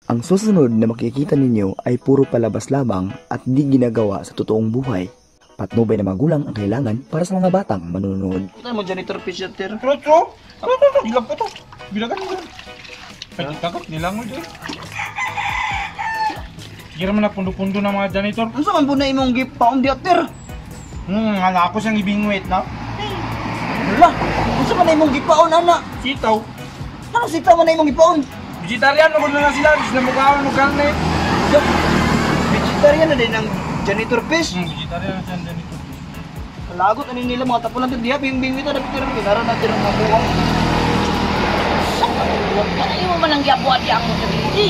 Ang susunod na makikita ninyo ay puro palabas lamang at di ginagawa sa totoong buhay. Patnubay na magulang ang kailangan para sa mga batang manunood. Puta mo janitor fish ter. Trotro! Trotro! Ilang ko to. Bilagan mo. Ay, takot nilangoy doon. Gira man na pundo-pundo ng mga janitor. Unsa man po na imong gipaon di ter? Ala ako siyang ibingwit na. Hala, unsa man na imong gipaon ana? Sitaw. Ano sitaw man na imong gipaon? Vegetarian na na sila. Sila mukhaon mo karne. Vegetarian na din ang janitor fish. Vegetarian na siyang janitor. Lagot ani nila mga tapulan din diha bing-bingwit na ter kinara na ter mga buwang. Kaya mo man ang giabuan di ako sa diri.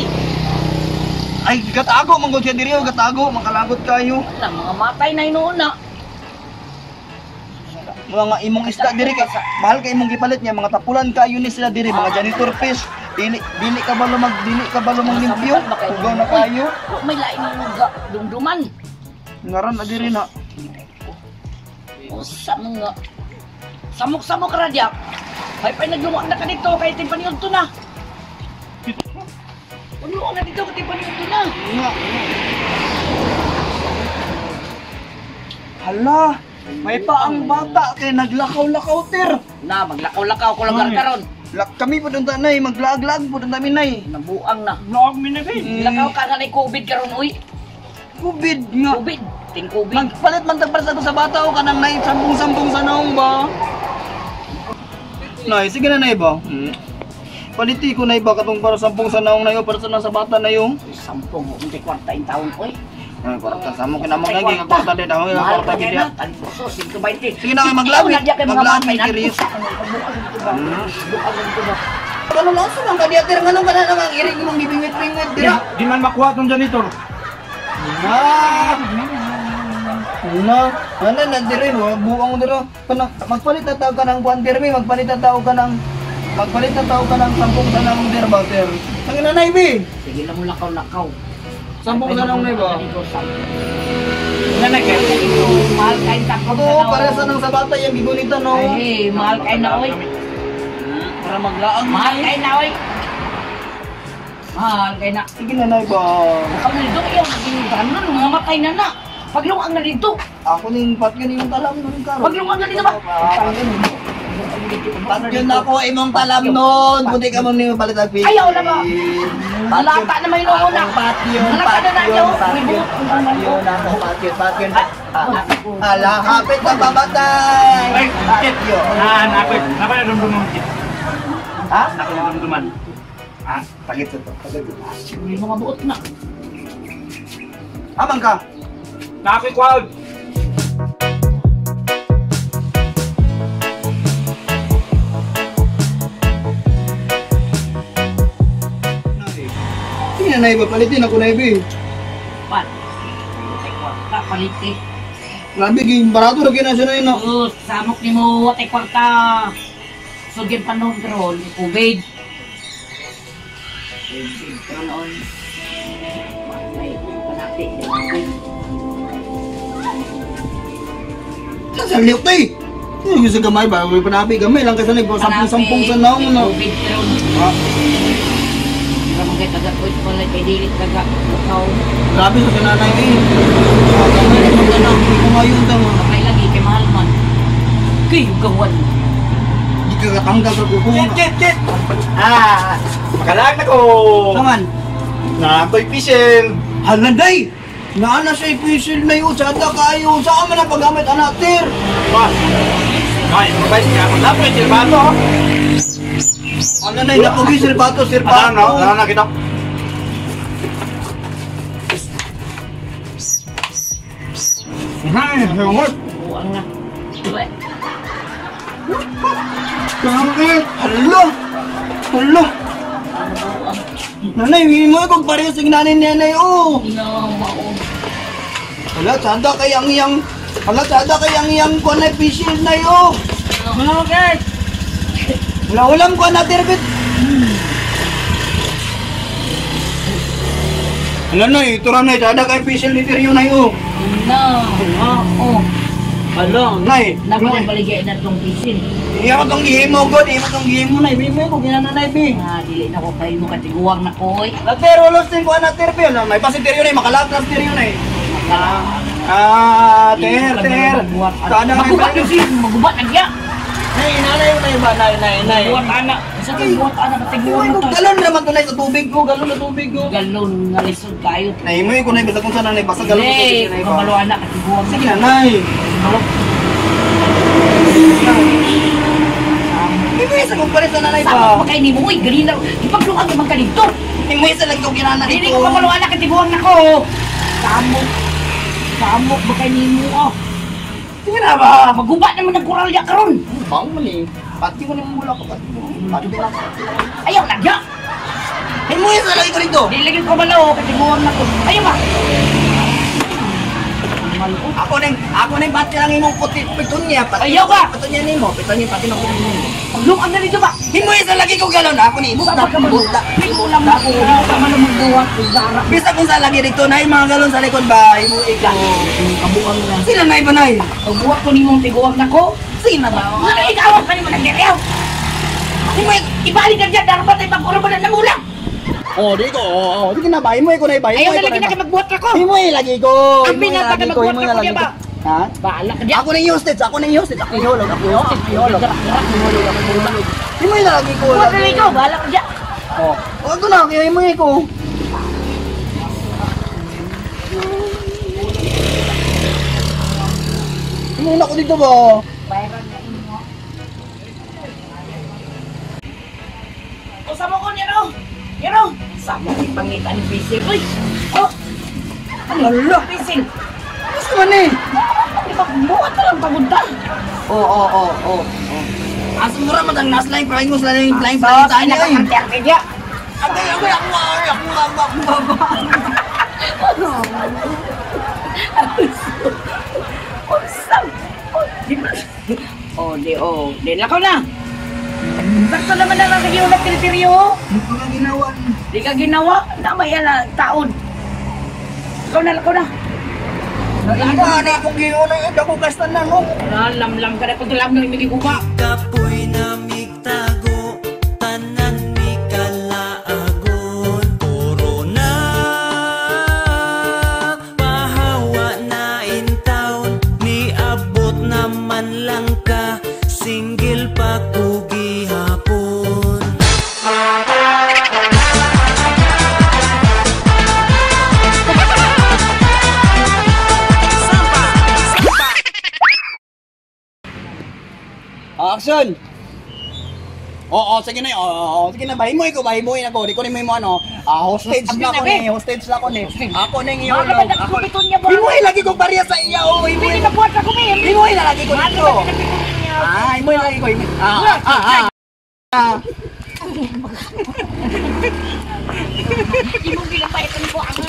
Ay, gatago man gud siya diri, oh, gatago, makalagot kayo. Wala, mga matay na inuuna. Mga imong isda diri kay mahal kay imong gipalit niya, mga tapulan kayo ni sila diri, mga janitor fish. Dili dili ka balo mag dili ka balo manglimpyo. Hugaw na kayo. Wa may lain imong ga dumduman. Ngaran na diri na. Usa mga samok-samok ra diya. Hay pa naglumuan na ka dito kay timpaniod to na. Luwag na dito kay timpaniod to na. Nga. Hala, may pa ang bata kay naglakaw-lakaw ter. Na maglakaw-lakaw ko lang karon. Lak kami po doon tanay, maglaag-laag po doon kami nay. Nabuang na. Laag mi na kay. Lakaw ka nga na COVID karon uy. COVID nga. COVID, ting COVID. Magpalit man tag para sa bata o kanang nay sampung-sampung sa naong ba? Nay, sige na nay ba? Paliti ko nay ba katong para sampung sa naong nayo para sa nasa bata na yung. Sampung untay kwarta in taon uy. Ay, kwarta sa mo kinamang lagi nga kwarta din ako nga kwarta gid ya. Sige na, maglawit. Maglawit, Kiris. Ano lang sa mga kadiater nganong kana nang iring imong gibingwit-bingwit dira. Di man makuha tong janitor. Na. Na, ana na dire no, buang dira. Kana magpalit na tao ka ng buwan dir mi, magpalit na tao ka ng magpalit na tao ka ng sampung sanang dir ba ter. Ang nanay bi. Sige lang mo lakaw-lakaw. Sampung sanang nay ba? Nanay kay. Mahal kay takot. Oo, para sa nang sa bata yang gigunitan no. Ay, mahal kay na oy. Para maglaag. Mahal kay na oy. Mahal kay na. Sige na nay ba. Lakaw na dito kaya maging mga matay na na. Pagluwang na dito. Ako ning patyon imong talam nun karon. Pagluwang na dito ba? Patyon na ako imong talam nun. Buti ka mo ni palit ang Ayaw na ba? Malata na may una. Patyon, Malata na na patyon, patyon, ako, patyon, patyon. Ala, hapit na babatay. Ay, kit. Patyon. Ah, napit. Napit na dumduman kit. Ha? Napit na dumduman. Ah, Pagit ito, pagit ito. May mga buot na. Amang ka. Napit kwaod. Sige na, Nay, palitin ako, Nay, be. Pat. Ay, kwarta, paliti. Grabe, ging barato na gina siya, Nay, no? Sus, samok ni mo, watay kwarta. Sugin pa noon, karon, COVID. COVID, karon. May panati, COVID. Sa liyok, tay! Yung sa gamay ba? May panapi, gamay lang kasi nag sampung-sampung sa naong, no? COVID, karon. Ah, Kay taga ko kay dili taga lakaw. grabe sa sinanay, eh. Ah, gamay lang ang tanak. Hindi ko ngayon, tama. Kamay lagi kay mahal man. Kay gawan. Di ka katanggal sa kuko. Kit, kit, kit. Ah! Makalag na ko. Saman? Nakoy pisil. Hala, day! Naana siya ipisil na yun. Sada kayo. Saan man ang paggamit, anak, tir? Ba. Ay, mabait niya ako. Napit silbato. Ano na, napugi, silbato, silbato. Ano, ano na kita? Ay, hangot. Buang na. Bakit? Hala! Hala! Nanay, hindi mo kung pareho sa nanay nanay, oh! No, mao. Hala, sada kay ang iyang... Hala, sada kay ang iyang kuha na pisil na yo! Bakit? Wala, ulam ko na, tirbit! Hala na, ito na, sada kay pisil ni Tiryo na yo! No, mao. Balong. Nay. Naku, baligay na tong pisin. Iya ko tong gihimo god, imo tong gihimo nay. Bimo ko ginananay bi. Ah, dili na ko kayo mo katiguang na ko oy. Later, ulos din ko anak ter bi. Ano, may pasinteryo nay, makalaglas teryo nay. Ah, ter, ter. Sana may Magubat na siya, magubat na siya. Nay, nanay mo nay ba, nay, nay, nay. Buhat ana, isa kang buhat ana katiguang na to. Galon naman to nay sa tubig ko, galon na tubig ko. Galon nga lisod kayo. Nay, mo ko nay basta kung saan nay basta galon sa tubig Dili, nay ba. kabalo ana katiguang. Sige na, nay. Imo isa kong pares sa nanay Sama ba. pa kay nimo oy, gani na. Ipagluag naman ka dito. Imo isa lang ko ginana Dili dito. ko kabalo ana katiguang nako. Samok. Samok ba kay nimo oh. Sige na ba. Magubat naman ang koral ya karon. Bang mali. Pati ko nang mula ko, pati ko. Pati ko. Ayaw na ya. Imo isa lang ko dito. Dili lagi ko kabalo katiguang nako. Ayaw ba? Ako nang pati lang imong puti pitunya, pati. Ayaw ba? Pitunya nimo, pitunya pati nako nimo. Pagluag na dito ba? Imo isa lagi ko galon ako ni Sama buta ka man. buta. Di ko lang ako. Di ka man ang magbuhat. Gara. Bisa kung sa lagi dito nay mga galon sa likod ba imo ikaw. Kabuang na. Sila nay ba nay? Pagbuhat ko nimong tiguang nako. Sila ba? Ano ikaw ang kanimo nagdiriyaw? Imo Ibalik ka dyan, dapat ay pag-uro ba na namulang? Oh, di ko. Oh, oh. Sige na ba imo ko nay ba? Ayaw na lagi na kayo magbuhat ako. Imo lagi ko. Ang binata ka magbuhat imo ako, lagi di ba? ko. Ha? Bahala ka dyan. Ako nang hostage, ako nang hostage, ako yung hulog, ako yung hulog, ako yung hulog. Imo lagi ko. Buhat na ikaw, bahala ka dyan. Oh. Wag ko na, kaya imo ko. Imo na ko dito ba? Bayaran na inyo. O sama ko nero. Nero. Sama ko pangita ni Pisil. Uy! Oh! Ano? Ala. Pisil. Gusto man eh. Di ba, buhat na lang pagunta. Oo. Asa mura man ang nasa line, flying mo sa line, flying, flying, So, tayo na eh. nakakarte niya. Agay, agay, ako, ako, ako, ako, ako. Unsam. Oh, di ba? Oh, di oh. Di lakaw na. Sakto naman na lang sa giulat kriteryo. Hindi ko na ginawa. Di ka ginawa. Namay ala taon. Ikaw na, lakaw na. Wala na akong ginawa na ako kastan na no. Lamlam ka na kung lamlam ng imigig uba. Kapoy na migtago, tanan mi kalaagon. Puro na, pahawa na in town. Niabot naman lang ka, single pa ko gihapon. Action! Oo, sige na, oo, sige na, bahin mo ikaw, bahin mo ako, di ko ni mo ano, hostage na ako ni, hostage na ako ni, ako na yung Mga ihulog, naman ako. nagkupiton niya ba? Imo lagi ko barya sa iya, oh, imo Hindi ka buhat ako, may. imo lagi ko dito. Ah, imo lagi ko, imo. Ah. Imong ginapaitan ko ang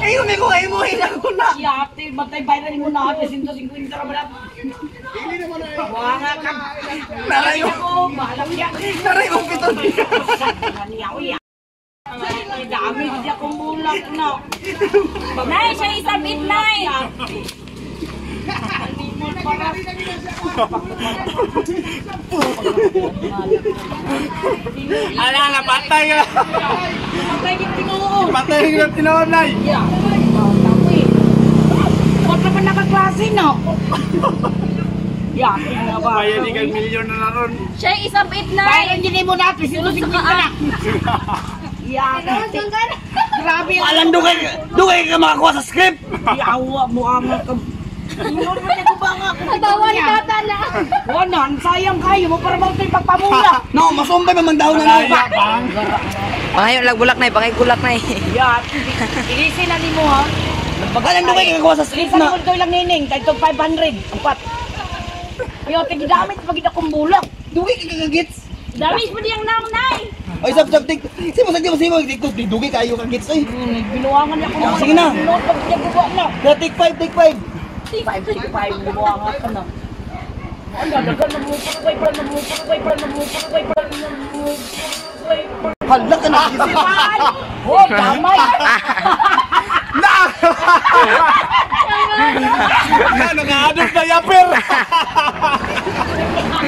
Ay, imo ko, imo ako na. Yate, bantay bayaran mo na ate, 150 ra ba na? Wala ka. Naray mo. Ako, bahala ka. Naray mo piton. Niya, uy. Ay, dami di akong bulak na. Nay, siya isabit, Nay. Ala na, patay ka. Patay yung tinuo. Patay ka tinuod, Nay. Yeah. Tapoy. Wala pa nakaklase, no? Yeah, nga ba? Kaya di ka milyon na naron. Siya isabit, Nay. Bayaran din mo natin, 150 na. Yeah. Grabe. Alam dugay ka makakuha sa script. Yawa mo ang ka. Ingon mo niya ko ba nga kung Tawa ni tata na. Wala, ang sayang kayo mo para bang ito'y pagpamula. No, masumpay pa man daw na Kaya na. pang. Pangayon lang bulak nay, pangay gulak nay. Yeah, ilisin na ni mo ha. Alam dugay ka makakuha sa script Ilisan na. mo ito lang nining, kahit itong 500, ang pat. Yo, tigidamit pag ito kong bulak. Dugay ka kagits. Damage mo diyang naong, Nay. Oy, sab sab tik. Simo sab simo tik dugay kayo kagits oy. Binuangan niya ko. Sige na. Binuangan pag niya gubawa na. Na take 5, take 5. 565, binuangan ka na. Ang gagagal na mo, pagkay pa na mo, pagkay pa na mo, pagkay pa na mo, pagkay pa. Hala ka na. Oh, damay. Na! Ano nga adult na yapper.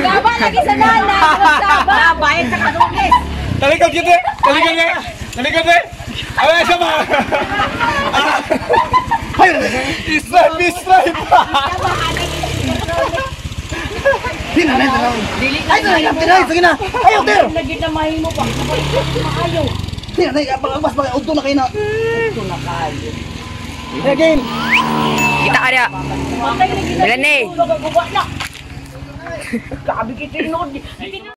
Gaba lagi sa nanay. Magsaba. Bayad sa kadugis. Talikod kita. Talikod nga. Talikod eh. Ay, isa pa. Stripe, stripe. Di na, na. Dili Ay, na, na, sige na. Ayaw, ter. Lagi na mahimo pa. Maayo. Di na, pag-agwas, pag-udto na kayo na. Ito na kayo. Hey, game. Kita ka niya. Matay na Ilan eh? ginawa na. Grabe kita.